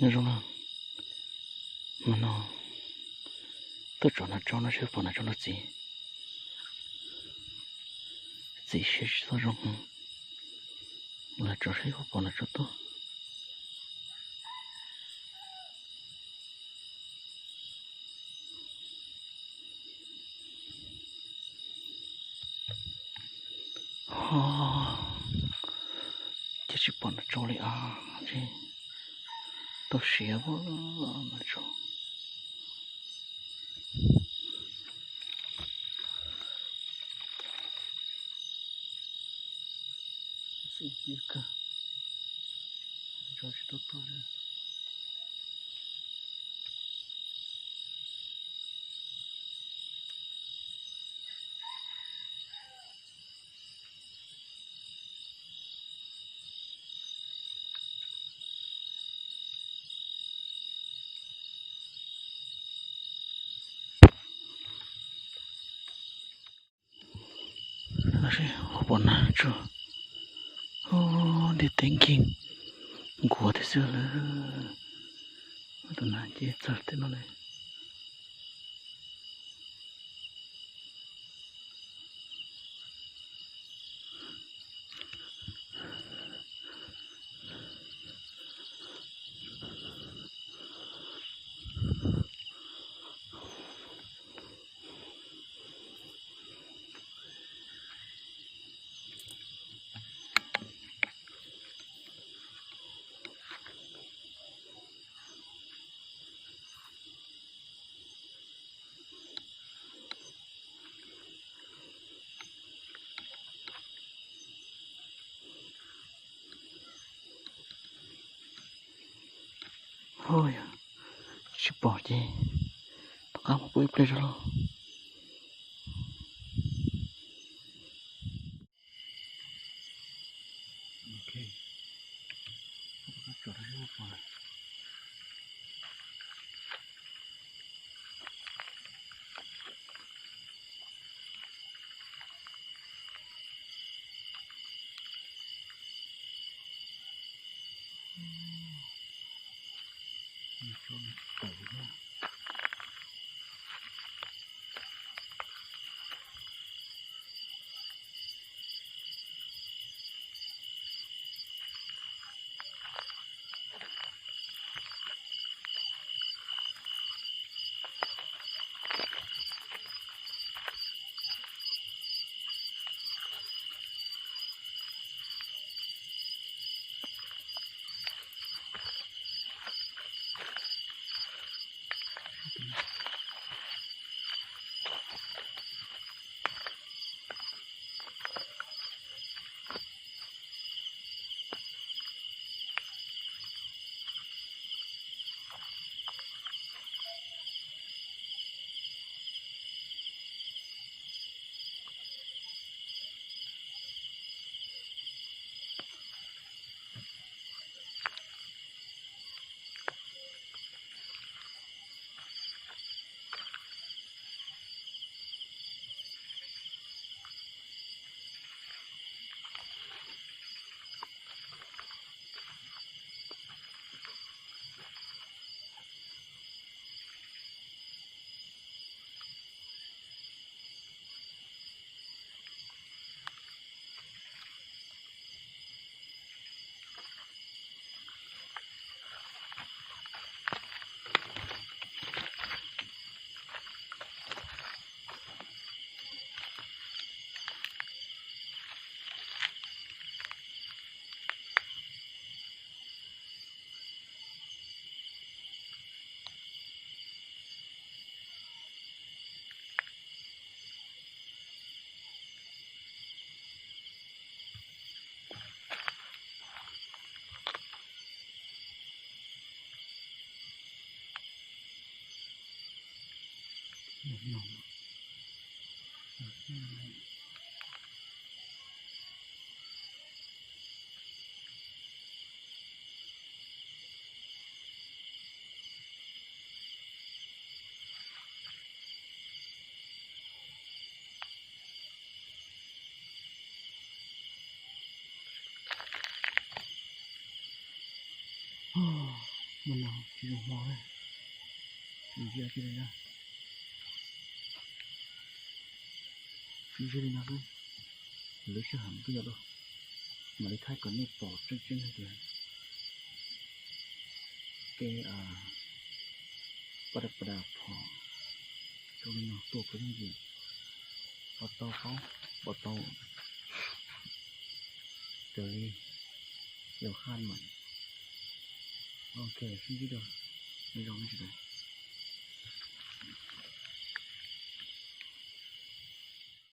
Nyob zoo na, mas no tuaj tsom nas tso no seb pom nas tso no txiv. Txiv siab tsis txog zoo, los tsom seb puas pom nas tso tuaj. Ho, ces tsis pom nas tso li os, tau siav nas tso. Txiv kawg, tso tsis tau tuaj li. Los sis pom nas tsuag, ntiaj teb nkig nkuav thiab xwb lawm. Tus nas ces txog tej no li. Ho yog tsis pom ces tom qab mus pub ib pliag zog lauj. Mus no tsis zoo hmo, ntsia tsis li na. Sib ntsib li no xwb, lub sij hawm twb yog dua. Mam li thaij kom nej pom tseeb tseeb hais tias kev pab dab pas das phom zoo li no tuaj puas yooj yim, pom tau paub, pom tau raws li yus haj mam. Ok, sib ntsib dua, nyob zoo nej sawv daws.